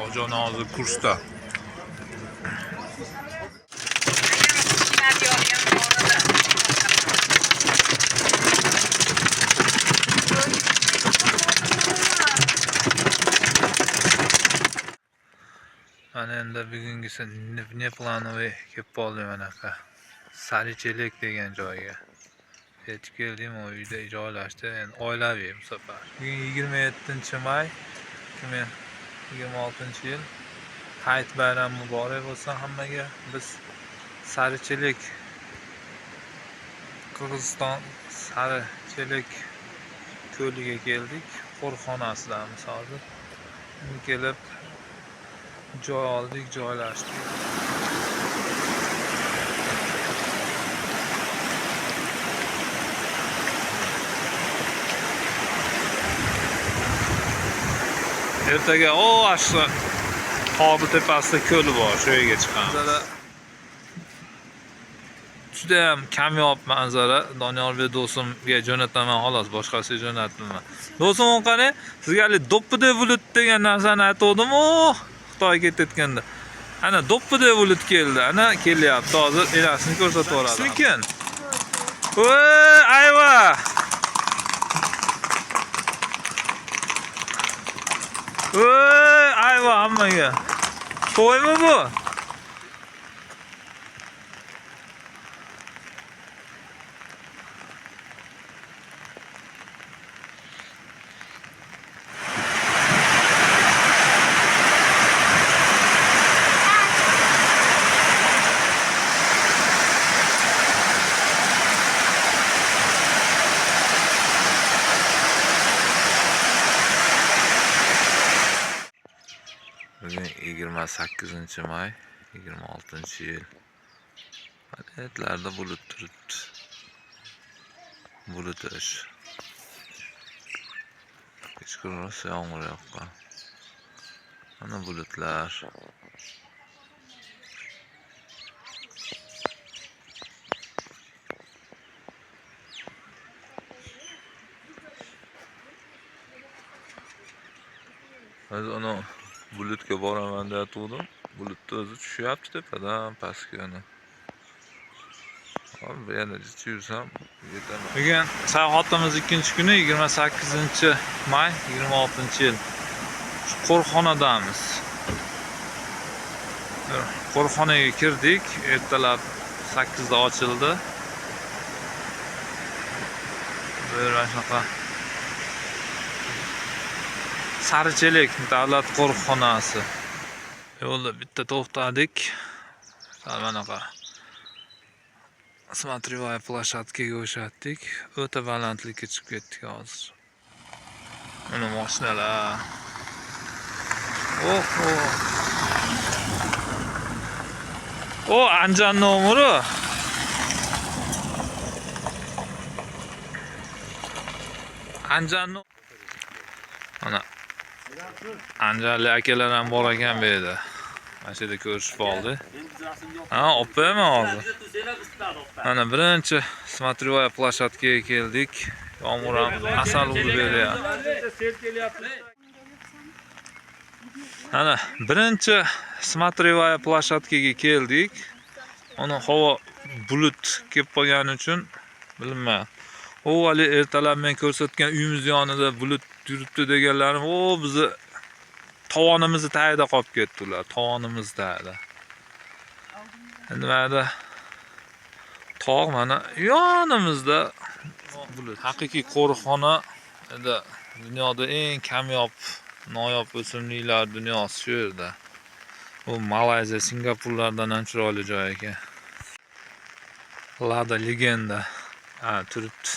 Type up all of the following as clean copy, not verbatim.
Shohjon hozir kursda. Ayam ham bor edi. Mana endi bugungisi внеплановый kelib qoldim anaqa Sarichelek degan joyga. Yetib keldim, u uyda joylashdi. Endi oilaviy bu safar. Bugun 27-may 2026-yil. Hayit bayrami muborak bo'lsin hammaga. Biz Sarichelek, Qirg'iziston Sarichelek ko'liga keldik. Qo'riqxonasidamiz hozir. Endi kelib joy oldik, joylashdik. Ertaga o shu tog'ni tepasida ko'l bor, shu yerga chiqamiz. Manzara judayam kamyob manzara. Doniyorbek do'stimga jo'nataman xolos, boshqasiga jo'natmayman. Do'stim, qani, sizga hali do'ppidek bulut degan narsani aytgandim-u, Xitoyga ketayotganda. Ana do'ppidek bulut keldi. Ana kelyapti hozir, enasini ko'rsatib yuboradi. Sekin. Voy, ayva! Voy, ayva hammaga. To'ymi bu? Bugun 28-may 26-yil. Baletlarda bulut turibdi. Bulut ish. Kechqurun rosa yomg'ir yoqqan. Mana bulutlar. Hozir uni bulutga boraman deyatgandim. Bulutni o'zi tushyapti tepadan pastga ana. Hop, yana jicha yursam yetaman. Bugun sayohatimiz ikkinchi kuni, 28-may 26-yil. Shu qo'riqxonadamiz. Qo'riqxonaga kirdik, ertalab 8da ochildi. Bu yer mana shunaqa Sarichelek davlat qo'riqxonasi. Yo'lda bitta to'xtadik. Sal manaqa смотровая площадка ga o'xshatdik. O'ta balandlikka chiqib ketdik hozir. Mana mashinalar. Oho. O, Anjanni umri. Anjanni mana Anjanli akalar ham bor ekan bu yerda. Mana shu yerda ko'rishib qoldi. Ha, olib qo'yaman hozir. Mana birinchi смотровая площадка ga keldik. Yomg'ir ham asal urib beryapti. Mana birinchi смотровая площадка ga keldik. Uni havo bulut kelib qolgani uchun bilinmayapti. O hali ertalab men ko'rsatgan uyimiz yonida bulut yuribdi deganlarim, o bizni tovonimizni tagida qolib ketdi ular, tovonimiz tagida. Endi mana tog' mana yonimizda bulut. Haqiqiy qo'riqxona endi dunyoda eng kamyob, noyob o'simliklar dunyosi shu yerda. Bu Malayziya, Singapurlardan ham chiroyli joy ekan. Lada Legenda. Ha, turibdi.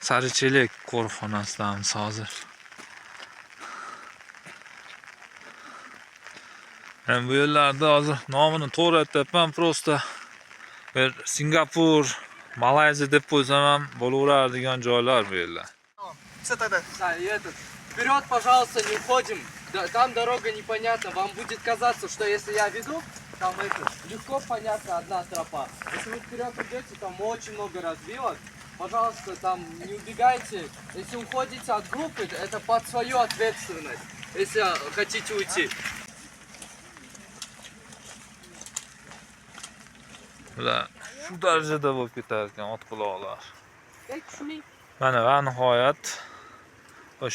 Sarichelek qo'riqxonasidamiz hozir. Men bu yerlarda hozir nomini to'g'ri aytyapman, просто bir Singapur, Malayziya deb qo'ysam ham bo'laveradigan joylar bu yerlar. Все тогда. Да, и этот. Вперед, пожалуйста, не уходим. Да, там дорога непонятна. Вам будет казаться, что если я веду, там это, легко понятно одна тропа. Если вы вперед идете, там очень много развилок. Пожалуйста, там не убегайте. Если уходите от группы, это под свою ответственность. Если хотите уйти. Bular shu darajada bo'lib ketar ekan otquloqlar. Mana va nihoyat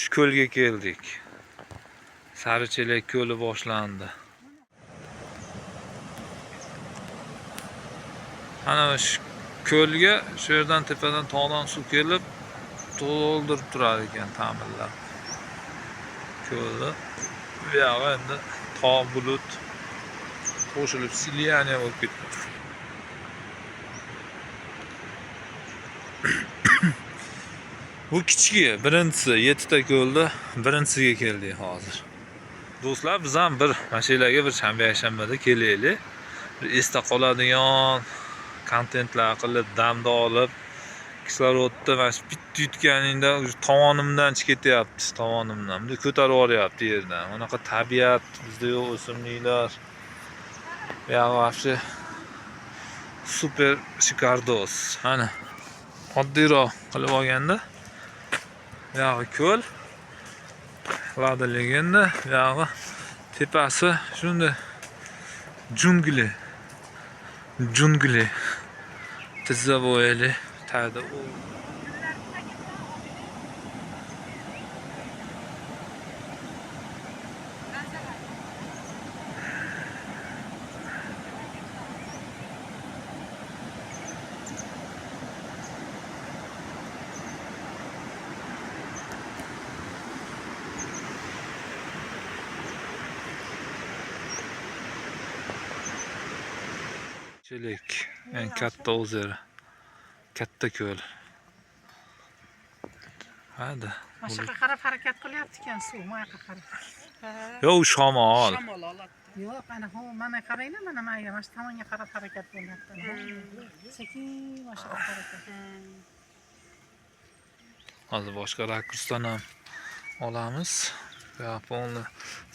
shu ko'lga keldik. Sarichelak ko'li boshlandi. Ana shu ko'lga shu yerdan tepadan tog'dan suv kelib to'ldirib turar ekan ta'mirlab. Ko'lni bu yog'i endi tog' bulut qo'shilib слияние bo'lib ketdi. Bu kichigi birinchisi 7 ta ko'lda birinchisiga keldik hozir. Do'stlar, biz ham bir mashinalarga bir shanba yakshanbada kelaylik. Bir esda qoladigan kontentlar qilib, damda olib, kislorodni mana shu bitta yutganingda tovonimdan chiqib ketyapti, tovonimdan. Bunday ko'tarib yuboryapti yerdan. Bunaqa tabiat bizda yo'q, o'simliklar. Bu yog'i вообще super шикардос. Mana oddiyroq qilib olganda bu yog'i ko'l, Lada Legenda, bu yog'i tepasi shunday jungli. Jungli. Tizza bo'yli tagda Chelak eng katta озеро. Katta ko'l. Hadi. Mana shu yoqqa qarab harakat qilyapti ekan suv, mana yoqqa qarab. Yo'q, u shamol. Shamol oladi. Yo'q, ana ho, mana qaranglar, mana mana shu tomonga qarab harakat bo'lyapti. Sekin mana shu yoqqa harakat. Hozir boshqa rakursdan ham olamiz. Bu yoq полный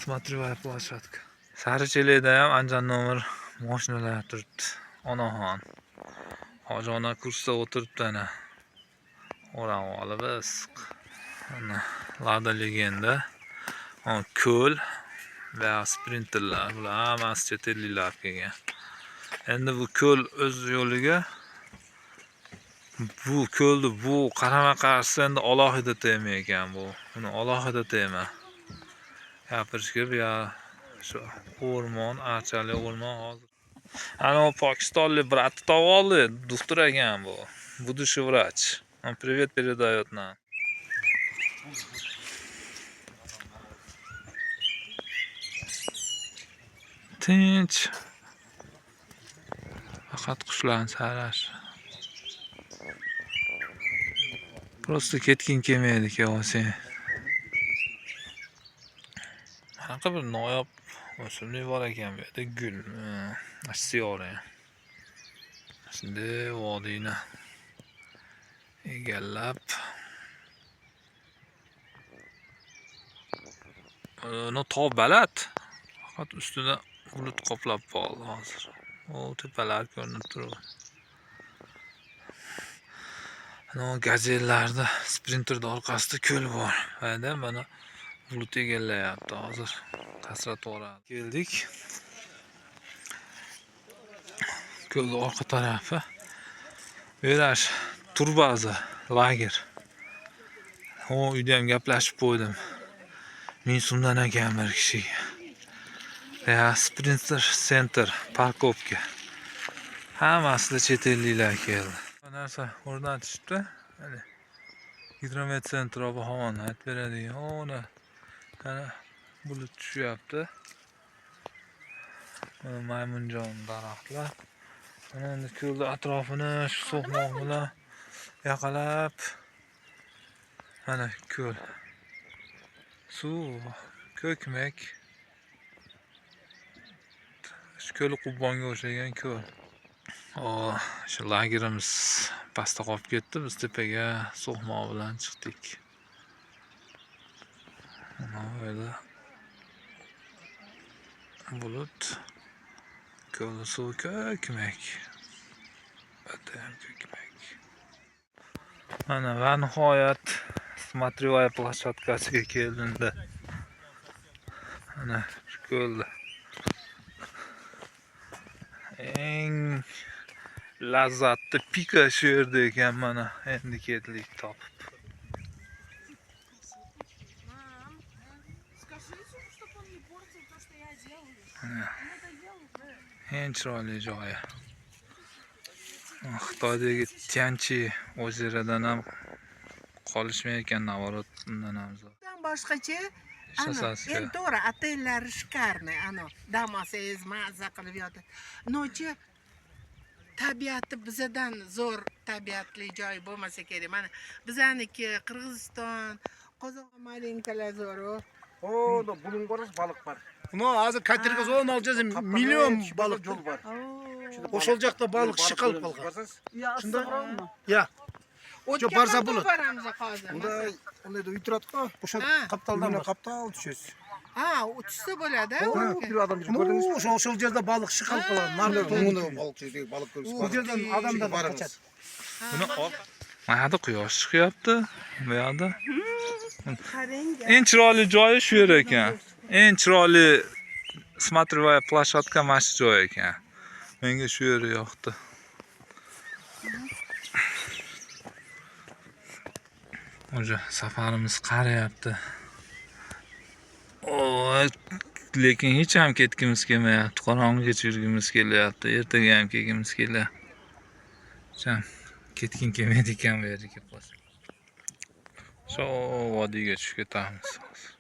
смотровая площадка. Sarichelakda ham ancha nomer mashinalar turibdi. Onaxon. Hoji ona kursida o'tiribdi ana. O'ram olib issiq. Ana Lada Legenda. Ana ko'l va sprinterlar, bular hammasi chet elliklar kelgan. Endi bu ko'l o'z yo'liga, bu ko'lni bu qarama-qarshisi endi alohida tema ekan bu. Buni alohida tema. Gapirishga bu yoq shu o'rmon, archali o'rmon hozir. Ana u pokistonlik брат i topib oldi, doktor ekan bu. Будущий врач. Он привет передает нам. Tinch. Faqat qushlarni sayrashi. Просто ketging kelmaydi kelsang. Qanaqa bir noyob o'simlik bor ekan bu yerda, gul. Siyori. Shunday vodiyni egallab uni tog' baland. Faqat ustida bulut qoplab qoldi hozir. O tepalar ko'rinib turibdi. Ana gazellarda, sprinterda orqasida ko'l bor. Mana mana bulut egallayapti hozir. Hasrat o'radi. Keldik. Ko'lning orqa tarafi. Bu yer turbaza, lager. O uyda ham gaplashib qo'ydim. 1000 so'mdan ekan bir kishiga. Ya Sprinter Center парковка. Hammasida chet elliklar keldi. Bu narsa o'rnatishibdi. Hali gidromet sentr ob-havoni aytib beradigan. Uni ana bulut tushyapti. Mana maymunjon daraxtlar. Mana endi ko'lning atrofini shu so'qmoq bilan yaqalab mana ko'l. Suv ko'kmak. Shu ko'l Qubbonga o'xshagan ko'l. O, shu lagerimiz pastda qolib ketdi. Biz tepaga so'qmoq bilan chiqdik. Mana bu yerda bulut, ko'lning suvi ko'kmak. O'ta ham ko'kmak. Mana va nihoyat смотровая площадка siga kelindi. Mana shu ko'lda. Eng lazzatli pika shu yerda ekan, mana endi keldik topib. Мам, скажите, чтобы он не портил то, что я делаю. Надоел уже. Eng chiroyli joyi. Xitoydagi Tianchi озеро dan ham qolishmay ekan, наоборот, undan ham zo'r. Boshqacha ano, Ishlasasiz. Endi to'g'ri, otellari шикарный, ano, dam olsangiz mazza qilib yotadi. Nochi tabiati bizadan zo'r tabiatli joy bo'lmasa kerak. Mana bizaniki Qirg'iziston, Qozoq malinkalar zo'r. О, булуң бар, балык бар. Мына азыр катерге зоон алып миллион балык. Жол бар. Ошол жакта балык шыкалып калган. Shunda я O'tga Borsa qanday bo'ladi. Boramiz hozir? Мындай, мындай үй турат го. Ошо Ha. капталдан Үйүнө бар. Каптал түшөсүз. Ha, tushsa bo'ladi. О, бир адам жүрүп көрдүңүзбү? Ошо ошол жерде балык шыкалып калган. Нарда. Муну балык жердеги балык көрүңүз. Бул жерден адамдар Барыңыз. качат. Buni mana yoqda quyosh chiqyapti, bu yoqda. Qarang. Eng chiroyli joyi shu yer ekan. Eng chiroyli смотровая площадка mana shu joy ekan. Menga shu yeri yoqdi. Уже safarimiz qarayapti. Oy, lekin hech ham ketgimiz kelmayapti. Qorong'igacha yurgimiz kelyapti. Ertaga ham kelgimiz kelyapti. Hech ham ketgim kelmaydi ekan bu yerga kelib qolsa. Shu vodiyga tushib ketamiz hozir.